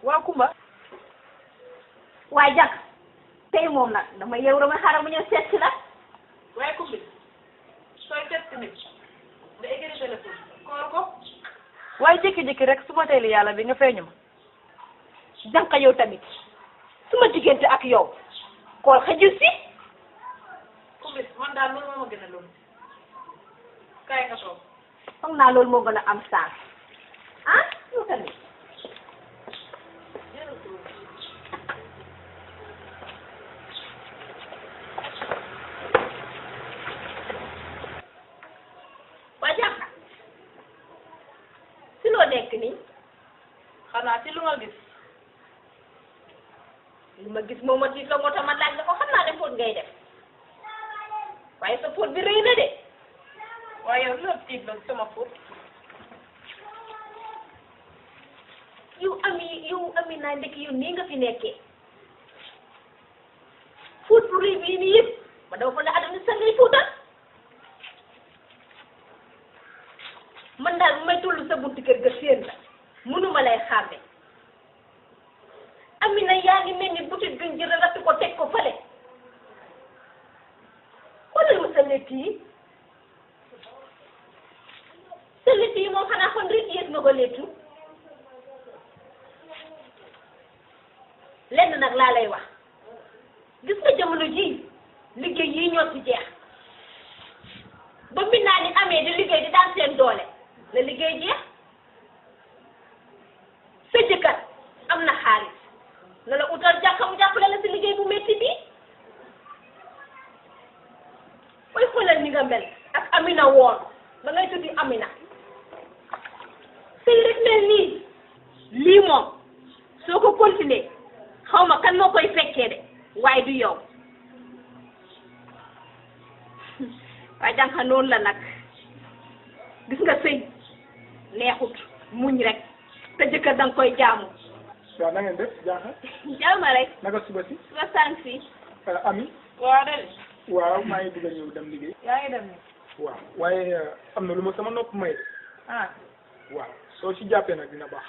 waaw Kumba waaye jàkk tey moom nag dama yow dama xaaral ma ñëw seet si la waaye Kumba sooy seet si nit da eggali téléphone koor ko waaye jékki-jékki rek su ma teel yàlla bi nga feeñu ma jànka yow tamit suma diggante ak yow kool xëjul si Kumba man daal loolu moo ma gën a loolu kaay nga toog foog naa loolu moo gën a am sens ah yow tamit waa jànka si loo nekk nii xanaa ci lu ma gis li ma gis moom ma tiit la moo tax ma laaj la ko xam naa ne fóot ngay def waaye sa fóot bi rëy na de waaye yow la tiit la sama fóot yow ami naa ndekk yow nii nga fi nekkee fóot bu rëy bii nii yëpp ma dafa fa ne adama sa ngay fóotal man daal bu may tollu sa buntu kër ga séen la mënuma lay xàmme Amina yaa ngi mel ni butit gën jël ratt ko teg ko fale xoolal ma sa lett yi sa lett yi moom xanaa kon rek yéeg nga ko lettu lenn nag laa lay wax gis nga jamono ji liggéey yii ñoo ci jeex ba min naa ni amee di liggéey di daan seen doole la liggéey jeex sa jëkkër am na xaalis na la utal jàkka mu jàppale la si liggéey bu métti bi koy xoolal ni nga mel ak Amina woon ba ngay tuddi Amina sëy rek mel nii lii moom soo ko continuer xaw ma kan moo koy fekkee de waaye du yow waaye jànka noonu la nag gis nga sëy neexut muñ rek te jëkkër danga koy jaamu waaw na ngeen def jaaxal. jàmm rek. naka suba si. suba sànq si. Ami. waaw de. waaw maa ngi bëgg a ñëw dem liggéey. yaa ngi dem ni. waaw waaye am na lu ma sama nopp may de. ah. waaw soo si jàppee nag dina baax.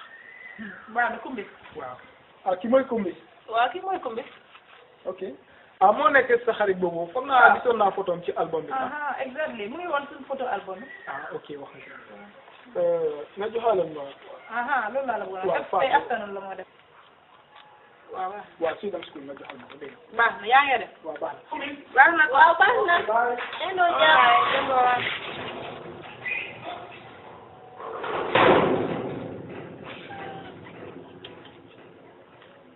baax na kumbis. waaw ki mooy kumbis. waaw kii mooy kumbis. ok moo nekk sa xarit boobu foog naa gisoon naa photo am ci album bi. exactly mu ngi woon suñu photo album bi. ok wax nga nga joxaale ma. loolu laa la bëggoon a def tey afternoon la moo def. waaw suy dem school nga joxal ma ko dégg nga. baax na yaa ngi def. waaw baax na. baax na waaw baax na. eno jàmm.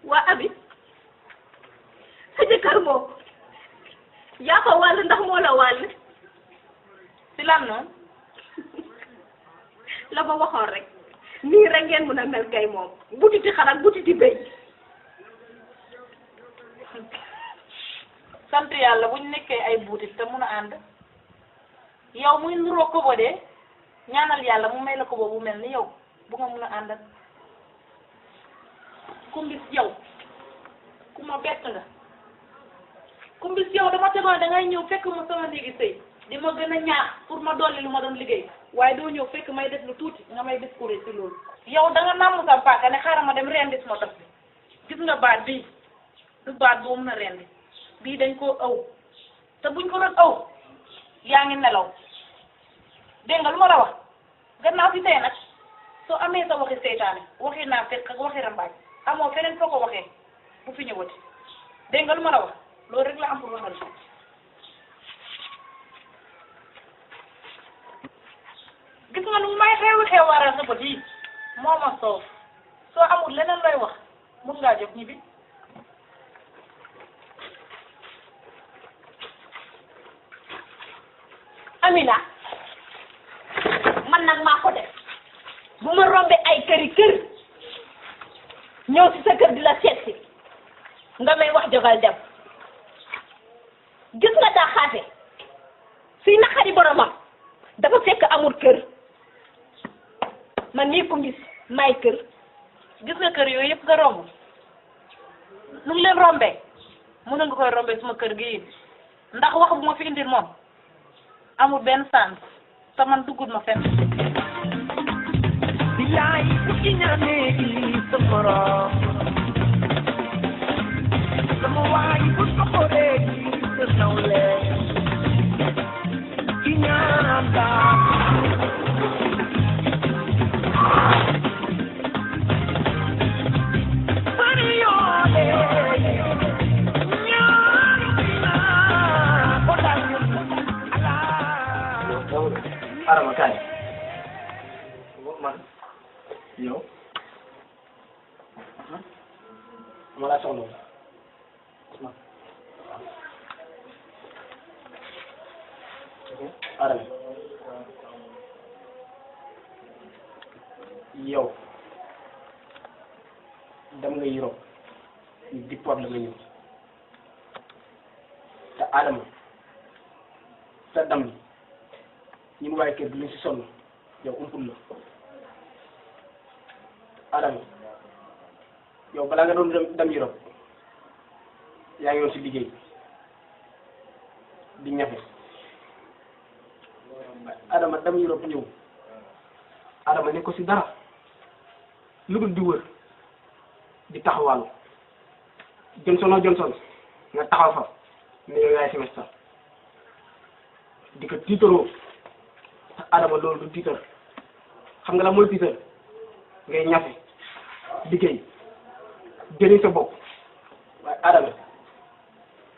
waa Abi sa jëkkër moom yaa ko wàll ndax moo la wàll si lan noonu. la ma waxoon rek nii rek ngeen mën a mel kay moom butiti xar ak butiti béy. sant yàlla bu ñu nekkee ay buutit te mun a ànd yow muy nuroo kobo de ñaanal yàlla mu may la kobo bu mel ni yow bu nga mun a àndal. kumbis yow ku ma bett nga kumbis yow dama tegoon da ngay ñëw fekk ma sama néegi sëy di ma gën a ñaax pour ma dolli lu ma doon liggéey waaye doo ñëw fekk may def lu tuuti nga may discouré ci loolu. yow da nga namm sa paaka ne xaaral ma dem rendi sama tos bi gis nga baat bii du baat boo mun a rendi bii dañ koo aw te buñ ko doon aw yaa ngi nelaw dégg nga lu ma la wax gannaaw si tey nag soo amee sa waxi seytaane waxi naa fekk ak waxi rambaaj amoo feneen foo ko waxee bu fi ñëwati dégg nga lu ma la wax loolu rek la am pour waxal. gis nga lu may xew waral sa bët yi moo ma soof soo amul leneen looy wax mun ngaa jóg ñibbi. Amina man nag maa ko def bu ma rombee ay këri kër ñëw ci sa kër di la seet si nga may wax jógal dem gis nga daa xaate fii naqari boromam dafa fekk amul kër man nii ko gis may kër. gis nga kër yooyu yëpp nga romb nu ngi leen rombee mën nga koy rombee suma kër gi ndax wax bu ma fi indil moom amul benn sens te man duggul ma fenn. bilaay bu ci ñaanee sa morom sama waay bu soxoree sa nawle ci ñaan daa bari yoole ñaan naa ko daal Adama kaay man yow ma laa soxla woon Adama yow dem nga Europe ñu dippoot la nga ñëw te Adama sa dam ñi mu waaye kër gi ñu si sonn yow umpul la Adama yow balaa nga doon dem Europe yaa ngi woon si liggéey di ñafe Adama dem Europe ñëw Adama ne ko si dara lu dul di wër di taxawaalu Johnson nga taxaw fa ne yow yaay semestre di ko tiitaroo Adama loolu du tiitar xam nga la mooy tiitar ngay ñafe liggéey jëriñ sa bopp waaye Adama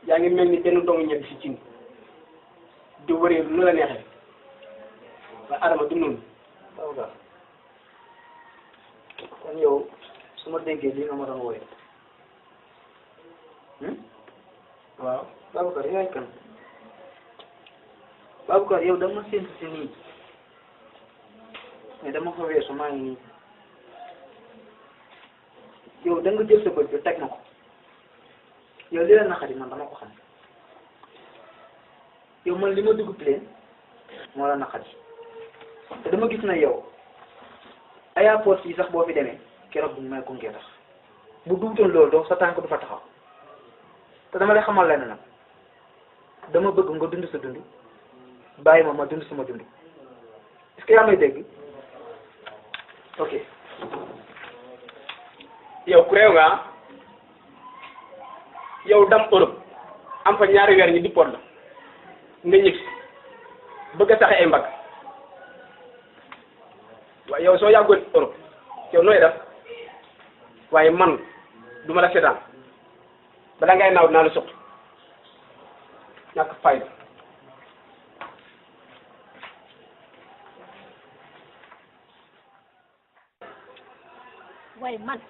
yaa ngi mel ni benn doomu ñebe si cin di wëree lu la neexee waaye Adama du noonu. waaw waaw kon yow su ma déggee lii nga ma doon wooye waaw Babacar yaay kan Babacar yow dama séntu si nii mais dama fa weesu maa ngi nii yow da nga jël sa bët bi teg na ko yow li la naqari man dama ko xam yow man li ma dugg plaine moo la naqari te dama gis na yow aéroport yi sax boo fi demee keroog bu may gunge tax bu duutoon loolu donc sa tànk du fa taxaw te dama lay xamal lenn nag dama bëgg nga dund sa dund bàyyi ma dund sama dund est-ce que yaa may dégg ok. yow ku réew nga ah yow dam Europe am fa ñaari weer ñi dippoot la nga ñëg bëgg a saxe ay mbagg waaye yow soo yàggoon Europe yow nooy def waaye man du ma la seetaan bala ngay naaw dinaa la suq ñàkk fayda waaye man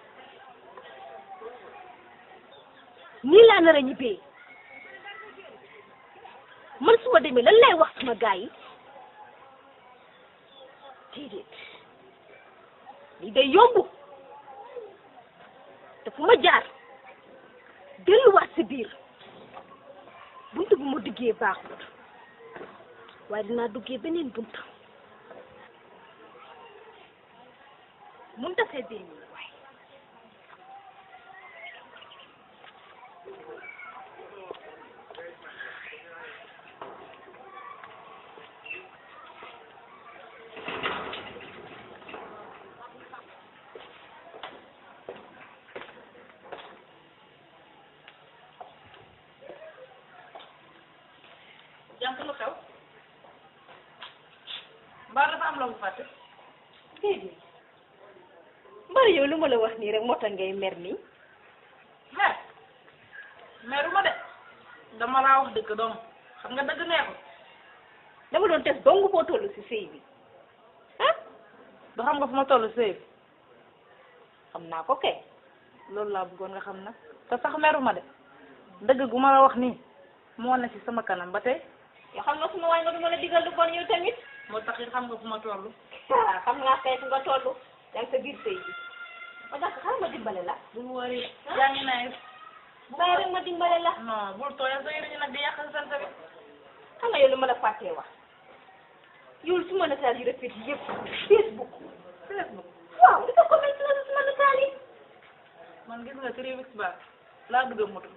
nii laa nar a ñibbee man su ma demee lan lay wax sama gars yi déedéet lii day yomb te fu ma jaar delluwaat si biir buntu bu ma duggee baaxut waaye dinaa duggee beneen buntu mun ta see dee nii waaye jànk lu xew mbaa dafa am loo mu fàtte déedéet mbari yow lu ma la wax nii rek moo tax ngay mer nii meruma de dama laa wax dëgg doom xam nga dëgg neexul dama doon tes dong boo toll si sëy bi ah du xam nga fu ma toll sëy bi xam naa ko kay loolu laa bëggoon nga xam nag te sax meruma de dëgg gu ma la wax nii moo ne ci sama kanam ba tey yoo xam nga fu ma waay nga du ma la digal lu bon yow tamit moo tax it xam nga fu ma toll ah xam naa kay fu nga toll yaa ngi sa biir sëy bi ba tax xaaral ma dimbale la bul wari yaa ngi nay bàyyi rek ma dimbale la non bul tooyal sa yére ñi nag di yàq sa sant bi xam nga yow lu ma la fàttee wax yow su ma nataal yu rafet yi yëpp Facebook waaw li ko commenté la su ma nataal yi man gis nga 3 weeks back laa dugg a moto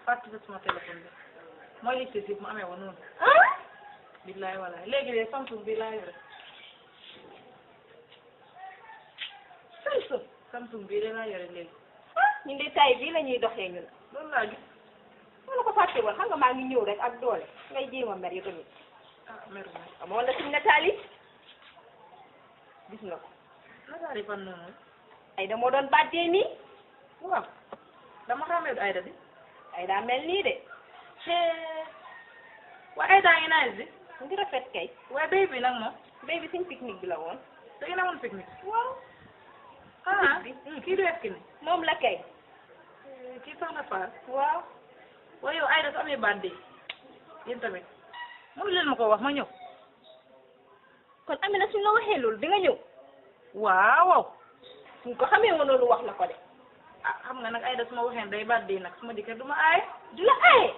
fàtte sa sama téléphone bi mooy li si mu amee woon noonu ah billaay walaay léegi de Samsung bi laa yore Samsung bii de laa yore léegi ñun de tay bii la ñuy doxee ñun loolu laa gis ma la ko fàtte woon xam nga maa ngi ñëw rek ak doole ngay jéem a mer yu tamit meru ma amoon na suñu nataal yi gis nga ko nataal yi fan noonu ay da moo doon bàddee nii waaw dama xamee Ayda bi ay daa mel nii de waaye Ayda ngi nice bi mu ngi rafet kay waaye béy bi nag moom béy bi suñ pique-nique bi la woon da ngeen amoon pique-nique waaw kii du eskini moom la kay kii sax na faar waaw waaye yow Ayda su amee bàddee yéen tamit mënu leen ma ko wax ma ñëw kon Amina suñ la waxee loolu di nga ñëw waaw suñ ko xamee woon loolu wax la ko de ah xam nga nag Ayda su ma waxee day bàddee nag su ma dikkee du ma aaye du la aaye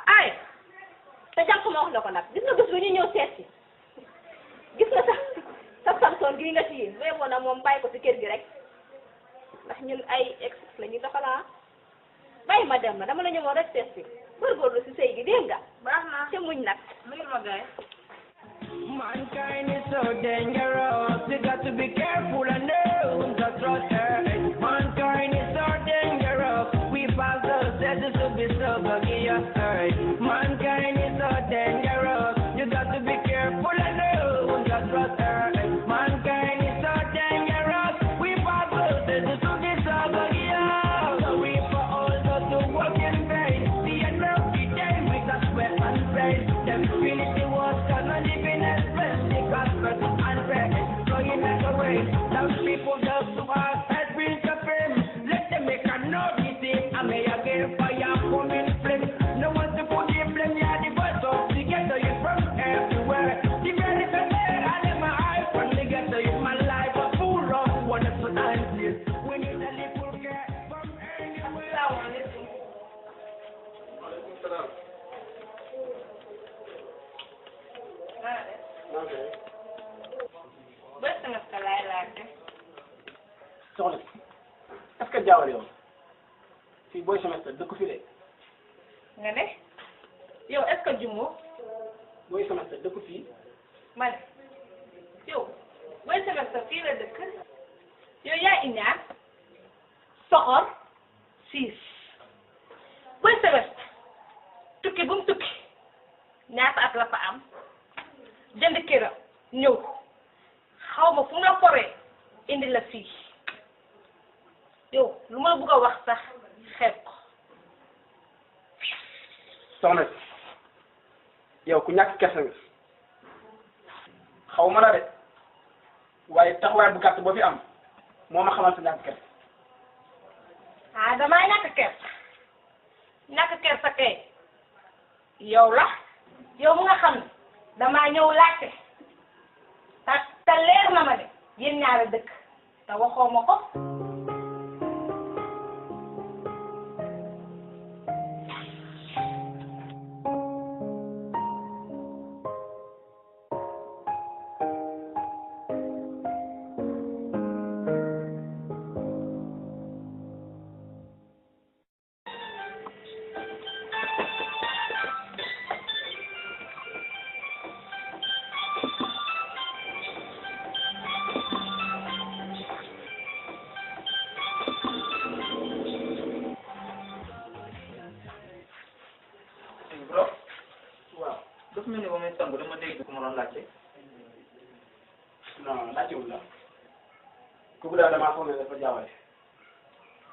aaye te jànk ma wax la ko nag gis nga bés ba ñu ñëw seet si gis nga sa Samson gii nga ci bee woon nag moom bàyyi ko ci kër gi rek ndax ñun ay ex la ñu doxalaa bàyyi ma dem na dama la ñëwoon rek seet si góorgóorlu si sëy gi dégg nga baax na te muñ nag nuyul ma gaay Mankind is so dangerous. You got to be careful and know to trust her. Mankind is so dangerous. We pass those sentences to be so forgive. Mankind is so dangerous. You got to be careful and know to trust her. Mankind is so dangerous. We pass those sentences to be so forgive. So we for all those who work in vain. The end of the day with a sweat and pain. Them feeling the worst cannot live in a stress. The gospel and faith flowing like a rain. Those people just to have head brings a fame. Let them make a note of it. I may again fire coming flame. No one to put the blame. Yeah, the voice of together you from everywhere. The very best I let my eyes from together is my life a full of wonderful answers. We need a little care from anywhere. bés nga ko laay laajte soxna si est-ce que jaawale yow booy semestre dëkk fi de nga ne yow est-ce que jumoo booy semestre dëkk fii ma ne yow booy semestre fii la dëkk yow yaa iñaan soxor siis booy semestre tukki bu mu tukki ñaata at la fa am jënd këram ñëw xaw ma fu mu la foree indi la fii yow lu ma la bëgg a wax sax xeeb ko soxna si yow ku ñàkk kersa nga xaw ma la de waaye taxawaay bu gàtt boo fi am moo ma xamal sa ñàkk kersa ah damaa ñàkk kersa kay yow la yow mu nga xam ne damaa ñëw laajte te leer na ma ne yéen ñaari dëkk te waxoo ma ko bro waaw dafa mel ni ba may sangu dama dégg ku ma doon laajte non laajtewul la kooku daal damaa foog ne dafa jaawale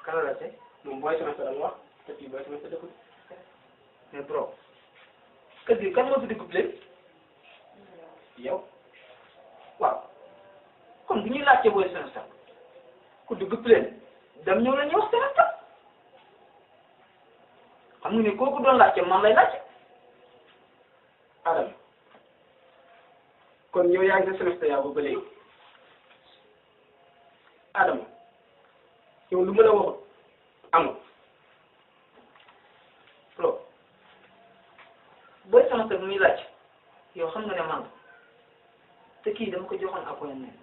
kan la laajte moom booy semestre la mu wax te fii booy semestre dëkkul mais bro kër gi kan moo fi dugg léegi yow waaw kon bu ñuy laajte booy semestre ku dugg leen dem ñëw la ñuy wax semestre xam nga ni kooku doon laajte man lay laajte Adama kon yow yaa ngi sa semestre yaa ba léegi Adama yow lu ma la waxoon amul bro booy semestre bu muy laajte yow xam nga ne man te kii dama ko joxoon appointment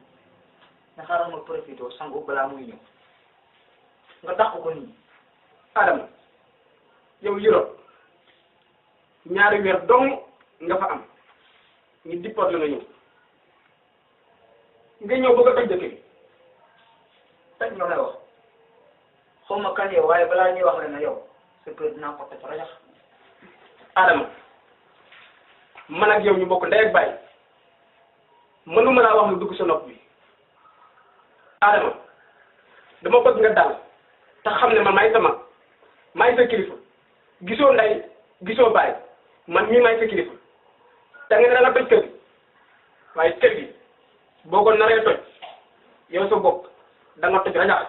nga xaaral ma profité sangu balaa muy ñëw nga dàq ko nii Adama yow Europe ñaari weer dong nga fa am ñu dippoot la nga ñëw bëgg a toj dëkk bi teg nga may wax xaw ma kan yow waaye balaa ñuy wax la ne yow sa kër dinaa ko toj rajax Adama man ak yow ñu bokk ndey ak baay mënuma laa wax lu dugg sa nopp bi Adama dama bëgg nga dal te xam ne man maay sa mag maay sa kilifa gisoo ndey gisoo baay man mii maay sa kilifa te nga ne da nga toj kër gi waaye kër gi boo ko naree toj yow sa bopp da nga toj rajax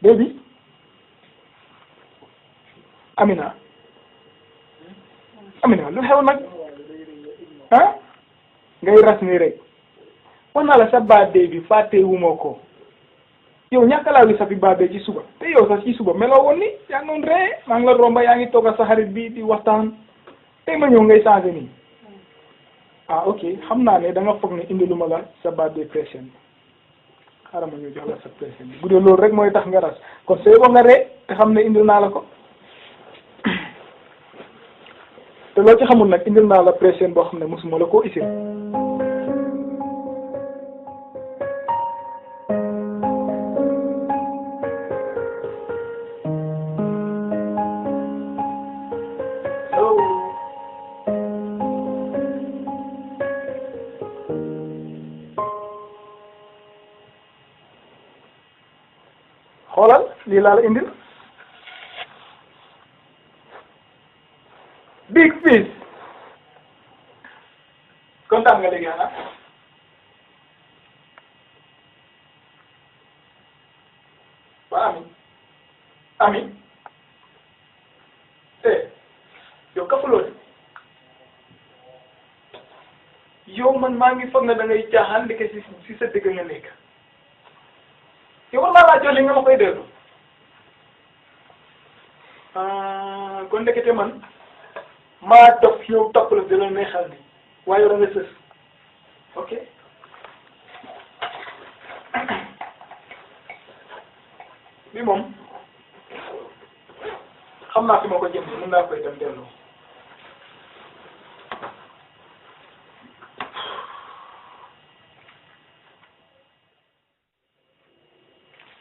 baby Amina lu xew nag ah ngay ras ni rek wax naa la sa birthday bi fàtte wuma ko yow ñàkk laa wi sa fi birthday ci suba te yow sax ci suba meloo woon ni yaa ngi doon ree maa ngi la romba yaa ngi toog ak sa xarit bi di waxtaan tey ma ñëw ngay changé nii ah ok xam naa ne da nga foog ne indi lu ma la sa birthday present xaaral ma ñu jox la sa present bu dee loolu rek mooy tax nga ras kon sooy wax nga ree te xam ne indil naa la ko te loo ci xamul nag indil naa la present boo xam ne mosuma la koo isil xoolal lii laa la indil big fish kontaan nga léegi ah waa ami yow kafuloo de yow man maa ngi foog ne da ngay caaxaan ndeke si sa dëgg nga nekk yow war naa laa jox li nga ma koy dellu kon ndekete man maa topp yow topp la dina neexal ni waaye war nga sës ok bi moom xam naa fi ma ko jënd mën naa koy dem delloo.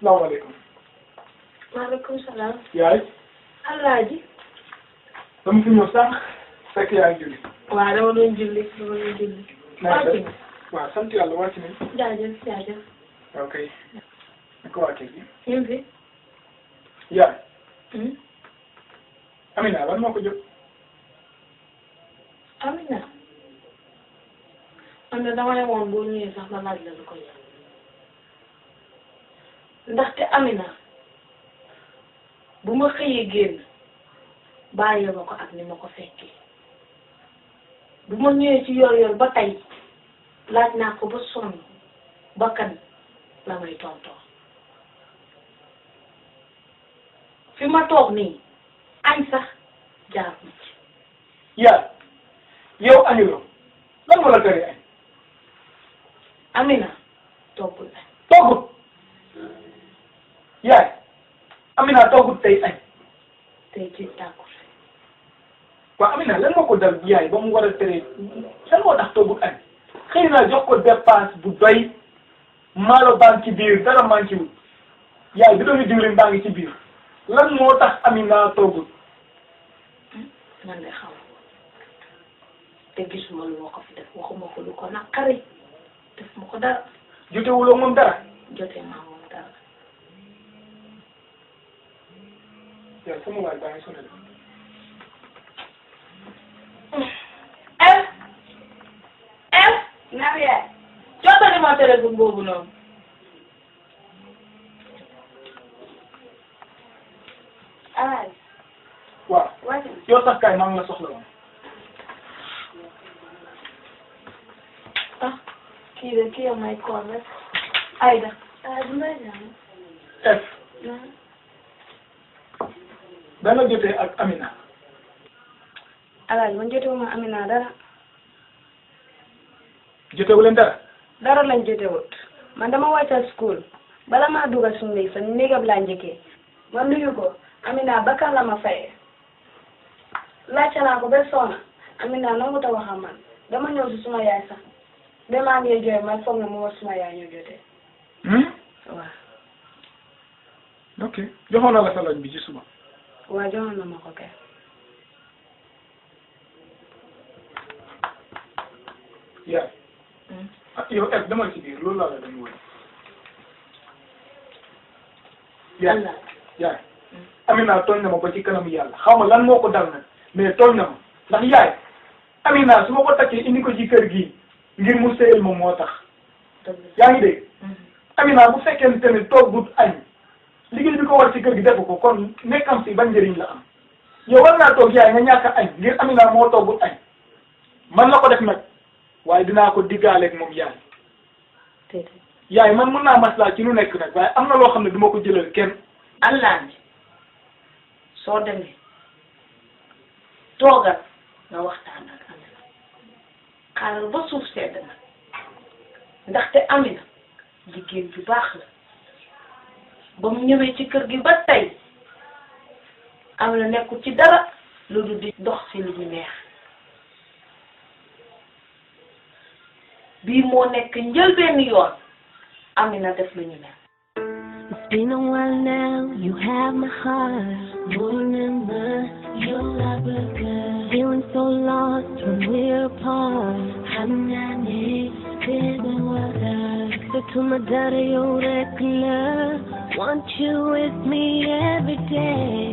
salaamaaleykum. maaleykum salaam. yaay. Alaaji. dama fi ñëw sànq fekk yaa ngi julli. waaw dama doon julli. wàcc waaw sant yàlla wàcc nañ. jaajëf. ok. na ko wàccee bi. ñu ngi fi. yaay. Amina lan moo ko jóg. Amina. man de dama ne woon boo ñëwee sax ma laaj la lu ko jar. ndaxte Amina bu ma xëyee génn bàyyee ma ko ak ni ma ko fekkee bu ma ñëwee ci yor ba tey laaj naa ko ba sonn ba kan la may tontoo fi ma toog nii añ sax jaar ma ci. yaay yow añuloo lan moo la tere añ. Amina toggul añ. toggut yaay Amina toggut tey añ. tey ci tàggul. waaw Amina lan moo ko dal yaay ba mu war a tere lan moo tax toggut añ xëy na jox ko dépense bu doy maalo baa ngi ci biir dara manqué wul yaay bi doon diwlin baa ngi ci biir lan moo tax Amina toggut. man de xaw te gisuma lu ma ko fi def waxuma ko lu ko naqari def ma ko dara. jotewuloo moom dara. jotee naa moom dara. yaay sama waay baa ngi sonal. naaw yaay jottali ma téléphone boobu noonu. Alaaji. waaw yow sax kay maa ngi la soxla woon. kii yow may koor rek. Aïda. F. dana jotee ak Amina. Alaaji man jotewuma Amina dara. jotewu leen dara. dara lañ jotewut man dama wàccal school bala maa dugal suñu néeg sa néegam laa njëkkee ma nuyu ko Amina bakkan la ma fayee laajte naa ko ba soona Amina nangu ta wax ak man dama ñëw si suma yaay sax ba maa ngi jooy man foog na mu war suma yaay ñu jotee. waaw. ok joxoon na la sa laaj bi ci suba. waaw joxoon na ma ko kay. yaay. yow F demal ci biir loolu laa la doon woon. yaay yaay. Amina tooñ na ma ba ci kanamu yàlla xaw ma lan moo ko dal nag mais tooñ na ma ndax yaay Amina su ma ko takkee indi ko ci kër gi ngir mu sëyal ma moo tax. yaa ngi dégg. Amina bu fekkee tamit toggut añ liggéey bi ko war ci kër gi def ko kon nekkam si ban njëriñ la am yow war naa toog yaay nga ñàkk añ ngir Amina moo toggut añ man la ko def nag waaye dinaa ko diggaaleeg moom yaay. yaay man mën naa maslaa ci lu nekk nag waaye am na loo xam ne du ma ko jëlal kenn. Alaaji soo demee toogal nga waxtaan ak Amina xaaral ba suuf sedd na ndaxte Amina jigéen ju baax la ba mu ñëwee ci kër gi ba tey Amina nekkul ci dara lu dul di dox ci lu ñu neex bii moo nekk njëlbeen yoon Amina def lu ñu neex. It's been a while now, you have my heart. You remember your love was good. Feeling so lost when we're apart. I'm not living with us. So to my daddy, you're regular. Want you with me every day.